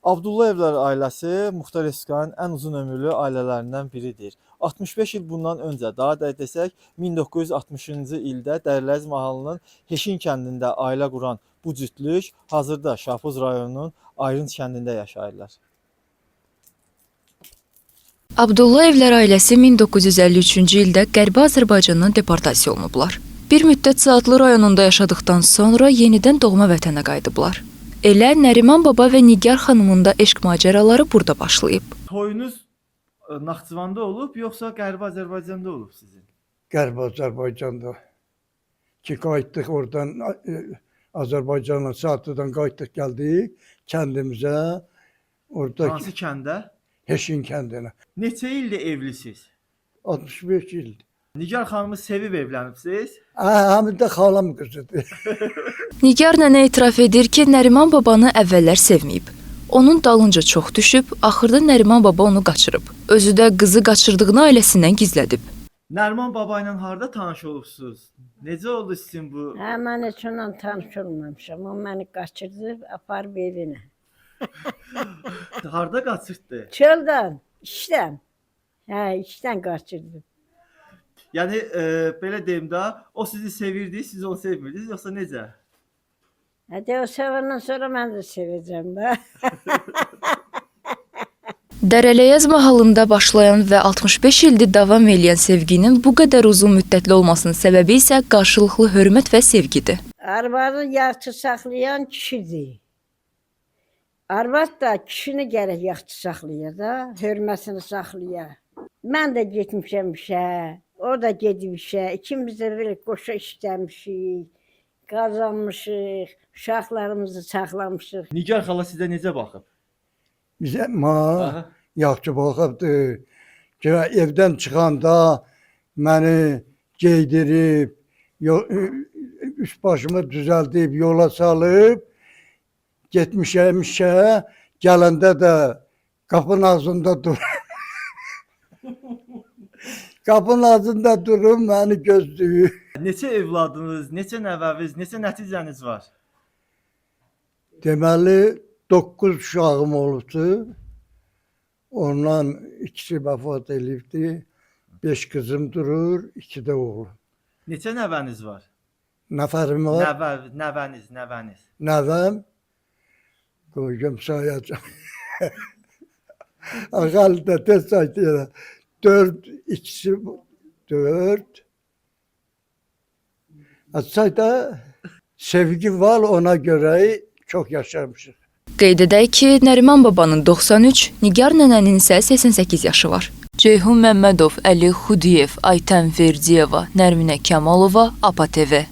Abdullayevlər ailəsi Muxtar Respublikanın ən uzun ömürlü ailələrindən biridir. 65 il bundan öncə, daha da desək, 1960-cı ildə Dərləz mahalının Heşin kəndində ailə quran bu cütlük hazırda Şahbuz rayonunun Ayrınc kəndində yaşayırlar. Abdullayevlər ailəsi 1953-cü ildə Qərbi Azərbaycandan deportasiya olunublar. Bir müddət Saatlı rayonunda yaşadıqdan sonra yenidən doğma vətənə qayıdıblar. Elə Nəriman baba və Nigar xanımın da eşq macəraları burada başlayıb. Toyunuz Naxçıvanda olub, yoxsa Qərbi Azərbaycanda olub sizin? Qərbi Azərbaycanda ki qayıtdıq oradan Azərbaycanla Saatlıdan qayıtdıq gəldik kəndimizə. Orada Hansı kəndə? Heşin kəndinə. Neçə ildir evlisiniz? 65 il. Nigar xanımı sevib evlənibsiz? Hə, həm də xalam qızıdır. Nigar nənə etiraf edir ki, Nəriman babanı əvvəllər sevməyib. Onun dalınca çox düşüb, axırda Nəriman baba onu qaçırıb. Özü də qızı qaçırdığını ailəsindən gizlədib. Nəriman baba ilə harda tanış olubsuz? Necə oldu sizin bu? Hə, mən heç onunla tanış olmamışam. O məni qaçırdı, aparıb evinə. Harda qaçırtdı? Çöldən, işdən. Hə, işdən qaçırdı. Yəni belə deyim də, o sizi sevirdi, siz onu sevmirdiniz, yoxsa necə? Hə, de o sevəndən sonra mən də sevəcəm də. Dərələyəz mahalında başlayan və 65 ildir davam eləyən sevginin bu qədər uzun müddətli olmasının səbəbi isə qarşılıqlı hörmət və sevgidir. Arvadı yaxşı saxlayan kişidir. Arvad da kişini gərək yaxşı saxlaya da, hörmətini saxlaya. Mən də getmişəm işə, o da gedib işə. İkimiz də belə qoşa işləmişik, qazanmışıq, uşaqlarımızı saxlamışıq. Nigar xala sizə necə baxıb? Bizə ma Aha. yaxşı baxıbdı. Ki evdən çıxanda məni geydirib, üst başımı düzəldib, yola salıb getmişəm işə, gələndə də qapının ağzında dur. Qapının ağzında durub məni gözləyir. Neçə evladınız, neçə nəvəniz, neçə nəticəniz var? Deməli 9 uşağım olubdu. Ondan ikisi vəfat elibdi. 5 qızım durur, 2 də oğlum. Neçə nəvəniz var? Nəfərim var, Nəvə, nəvəniz, nəvəniz. nəvəm. Qoyum sayacam. Ağal da tez saydı. 4, ikisi 4. Sayda sevgi var ona görə çox yaşamışıq. Qeyd edək ki, Nəriman babanın 93, Nigar nənənin isə 88 yaşı var. Ceyhun Məmmədov, Əli Xudiyev, Aytən Verdiyeva, Nərminə Kamalova, APA TV.